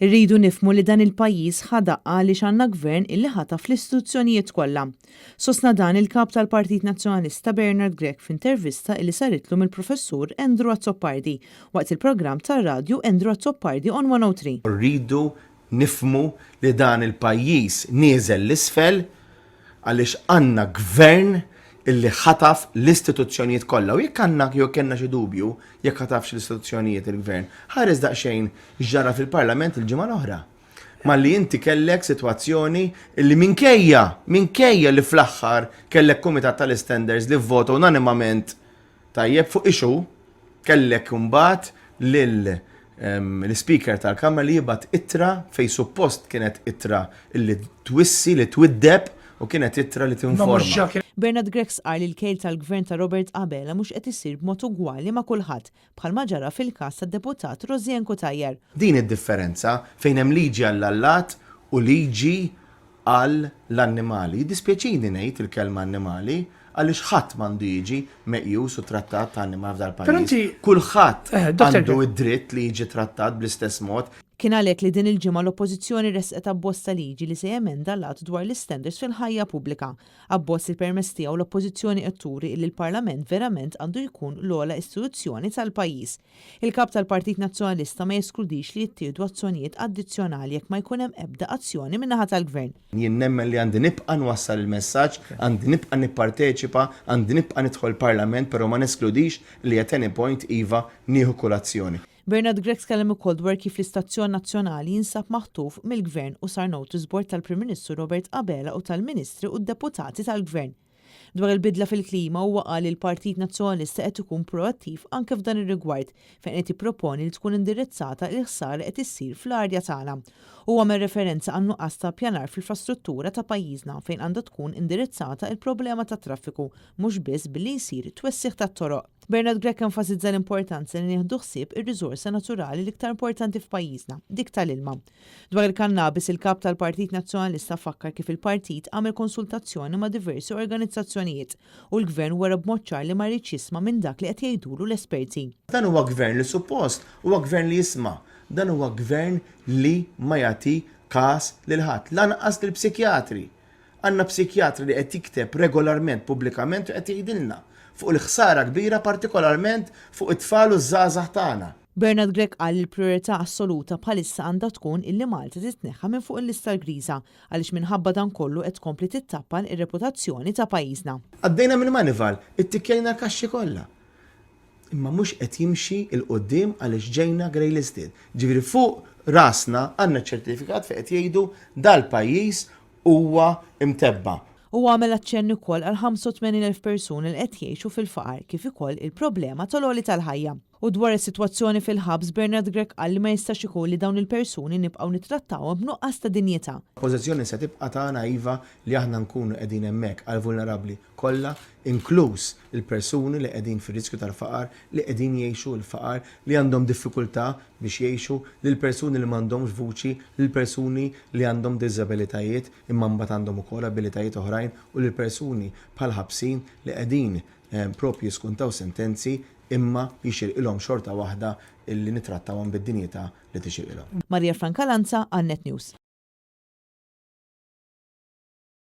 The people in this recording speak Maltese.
Irridu nifhmu li dan il-pajjiż ħa daqqa għaliex għandna gvern illi ħataf l-istituzzjonijiet kollha. Sostna dan il-Kap tal-Partit Nazzjonalista Bernard Grech f'intervista illi saritlu mill-Professur Andrew Azzopardi waqt il-programm tar-radju Andrew Azzopardi on 103. Rridu nifhmu li dan il-pajjiż nieżel 'l isfel għaliex għandna gvern illi ħataf l-istituzzjonijiet kollha. U jekk għandna jew kellna xi dubju jekk ħatafx l-istituzzjonijiet il-gvern, ħares daqsxejn x'ġara fil-Parlament il-ġimgħa l-oħra. Malli inti kellek sitwazzjoni illi minkejja, minkejja li fl-aħħar kellek kumitat tal-istenders li vvota unanimament Tajjeb, fuq issue, kellek imbagħad lil l-Ispeaker tal-Kamra li jibgħat ittra fejn suppost kienet ittra li twissi, li twiddeb u kienet ittra li tinforma. Bernard Grech stqarr li l-kejl tal-Gvern ta' Robert Abela mhux qed isir b'mod ugwali ma' kulħadd, bħalma ġara fil-każ tad-Deputat Rosianne Cutajar. Din id-differenza fejn hemm liġi għall-allat u liġi għal l-annimali. Jiddispjaċini ngħid il-kelma annimali għaliex ħadd m'għandu jiġi meqjus u trattat ta' annimal f'dal-pajjiż. Kulħadd għandu d-dritt li jiġi trattat bl-istess mod. Kien għalhekk li din il-ġimgħa l-Oppożizzjoni ressqet abbozz ta' liġi li se jemenda l-Att dwar l-Istanders fil-Ħajja Pubblika. Abbozz li permezz tiegħu l-Oppożizzjoni qed turi illi l-Parlament verament għandu jkun l-ogħla istituzzjoni tal-pajjiż. Il-Kap tal-Partit Nazzjonalista ma jeskludix li jittieħdu azzjonijiet addizzjonali jekk ma jkun hemm ebda azzjoni min-naħa tal-Gvern. Jien nemmen li għandi nibqa' nwassal il-messaġġ, għandi nibqa' nipparteċipa, għandi nibqa' nidħol il-Parlament però ma neskludix li at any point iva nieħu kull azzjoni. Bernard Grech tkellem ukoll dwar kif l-istazzjon nazzjonali jinsab maħtuf mill-Gvern u sar notice board tal-Prim Ministru Robert Abela u tal-Ministri u d-Deputati tal-Gvern. Dwar il-bidla fil-klima huwa qal li l-Partit Nazzjonalista qed ikun proattiv anke f'dan ir-rigward fejn qed jipproponi li tkun indirizzata l-ħsara li qed issir fl-arja tagħna. Huwa għamel referenza għan-nuqqas ta' ppjanar fl-infrastruttura ta' pajjiżna fejn għandha tkun indirizzata il-problema tat-traffiku mhux biss billi jsir twessigħ tat-toroq. Bernard Grech enfasizza l-importanza li nieħdu ħsieb ir-riżorsa naturali l-iktar importanti f'pajjiżna, dik tal-ilma. Dwar il-kannabis, il-Kap tal-Partit Nazzjonalista fakkar kif il-partit għamel konsultazzjoni ma' diversi organizzazzjonijiet u l-Gvern wera b'mod ċar li ma jridx jisma' minn dak li qed jgħidulu l-esperti. Dan huwa Gvern li suppost huwa Gvern li jisma'. Dan huwa Gvern li ma jagħti kas lil ħadd, lanqas lill-psikjatri. Għandna psikjatri li qed jikteb regolarment pubblikament u qed jgħidilna fuq il-ħsara kbira partikolarment fuq it-tfal u ż-żgħażagħ tagħna. Bernard Grech qal li l-prijorità assoluta bħalissa għandha tkun illi Malta titneħħa minn fuq il-lista l-griża għaliex minħabba dan kollu qed tkompli tittappal ir-reputazzjoni ta' pajjiżna. Għaddejna minn Manival, ittikkjajna l-kaxxi kollha. Imma mhux qed jimxi 'l quddiem għaliex ġejna grey listed. Ġifieri fuq rasna għandna ċertifikat fejn qed jgħidu dal-pajjiż huwa mtebba'. Huwa għamel aċċenn ukoll għal 85,000 persuna li qed jgħixu fil-faqar kif ukoll il-problema tal-għoli tal-ħajja. U dwar is-sitwazzjoni fil-ħabs, Bernard Grech qal li ma jistax ikun li dawn il-persuni nibqgħu nittrattawhom b'nuqqas ta' dinjità. Pożizzjoni se tibqa' tagħna iva li aħna nkunu qegħdin hemmhekk għall-vulnerabbli kollha, inkluż il-persuni li qegħdin fir-riskju tal-faqar, li qegħdin jgħixu l-faqar, li għandhom diffikultà biex jgħixu, lill-persuni li m'għandhomx vuċi, lill-persuni li għandhom diżabilitajiet imma mbagħad għandhom ukoll abilitajiet oħrajn u lill-persuni bħall-ħabsin li qegħdin proprju jiskuntaw sentenzi imma jixirqilhom xorta waħda illi nittrattawhom bid-dinjità li tixirqilhom. Maria Franca Lanza għal Net News.